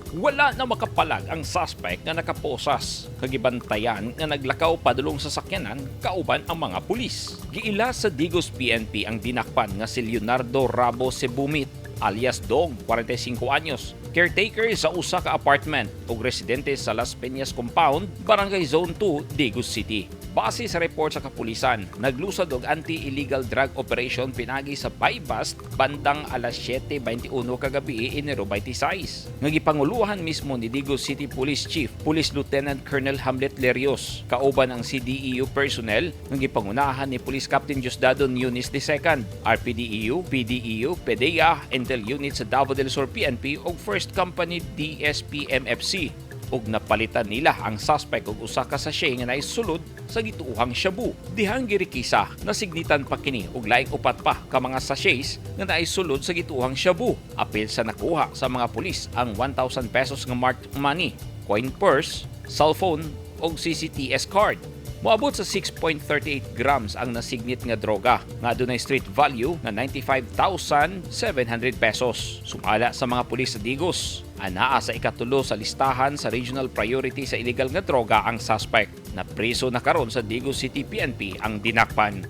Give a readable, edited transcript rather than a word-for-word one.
Wala na makapalag ang suspect nga nakaposas, kagibantayan nga naglakaw padulong sa sakyanan kauban ang mga pulis. Giila sa Digos PNP ang dinakpan nga si Leonardo Rabo Sebumit alias Dong, 45 anyos, caretaker sa usa ka apartment ug residente sa Las Peñas Compound, Barangay Zone 2, Digos City. Base sa report sa kapulisan, naglusad og anti-illegal drug operation pinagi sa buy-bust bandang alas 7:21 kagabi, Enero 26, nga gipanguluhan mismo ni Digos City Police Chief Police Lieutenant Colonel Hamlet Lerios kauban ang CDEU personnel nga gipangunahan ni Police Captain Diosdado Nunes II, RPDEU, PDEU, PDEA, Intel Unit sa Davao del Sur PNP ug First Company DSPMFC, ug napalitan nila ang suspect og usa ka sachet nga naisulod sa gituohang shabu. Dihang girikisa, nasignitan pa kini og laing upat pa ka mga sachets nga naisulod sa gituohang shabu. Apil sa nakuha sa mga pulis ang 1,000 pesos nga marked money, coin purse, cellphone ug CCTS card. Moabot sa 6.38 grams ang nasignit nga droga nga adunay street value nga 95,700 pesos. Sumala sa mga pulis sa Digos, anaa sa ikatulo sa listahan sa regional priority sa illegal nga droga ang suspect. Napriso na karon sa Digos City PNP ang dinakpan.